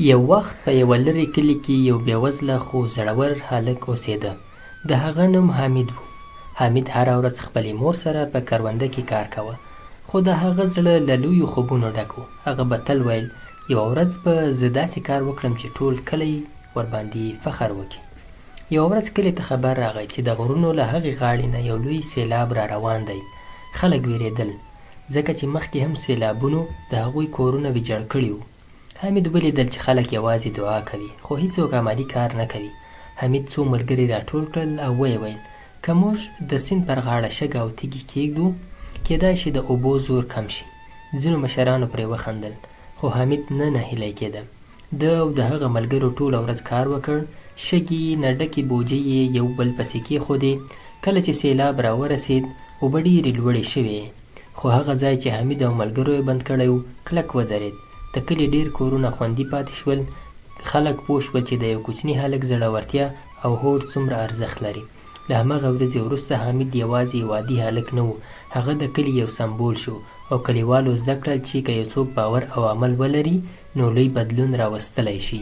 یو وخت په یوه لرې کلي کې یو بېوزله خو زړور هلک اوسېده. د هغه نوم حمید و. حمید هره ورځ خپلې مور سره په کرونده کې کار کاوه، خو د هغه زړه له لویو خوبونو ډک و. هغه به تل ویل، یوه ورځ به زه داسې کار وکړم چې ټول کلی ورباندې فخر وکړي. یوه ورځ کلي ته خبر راغی چې د غرونو له هغې غاړې نه یو لوی سېلاب را روان دی. خلک وېرېدل، ځکه چې مخکې هم سېلابونو د هغوی کورونه ویجاړ کړي وو. حمید ولیدل چې خلک یوازې دعا کوي، خو هیڅوک عملي کار نه کوي. حمید څو ملګري راټول کړل او ویې ویل، که موږ د سیند پر غاړه شګه او تیږې کېږدو، کېدای شي د اوبو زور کم شي. ځینو مشرانو پرې وخندل، خو حمید نه نهیلی کېده. ده او د هغه ملګرو ټوله ورځ کار وکړ، شګې نه ډکې بوجۍ یې یو بل پسې کېښودې. کله چې سېلاب راورسېد، اوبه ډېرې لوړې شوې، خو هغه ځای چې حمید او ملګرو یې بند کړی و، کلک ودرېد. د کلي ډېر کورونه خوندي پاتې شول. خلک پوه شول چې د یو کوچني هلک زړورتیا او هوډ څومره ارزښت لري. له همغه ورځې وروسته حمید یوازې یو عادي هلک نه و، هغه د کلي یو سمبول شو او کلیوالو زده کړل چې که یو څوک باور او عمل ولري، نو لوی بدلون راوستلی شي.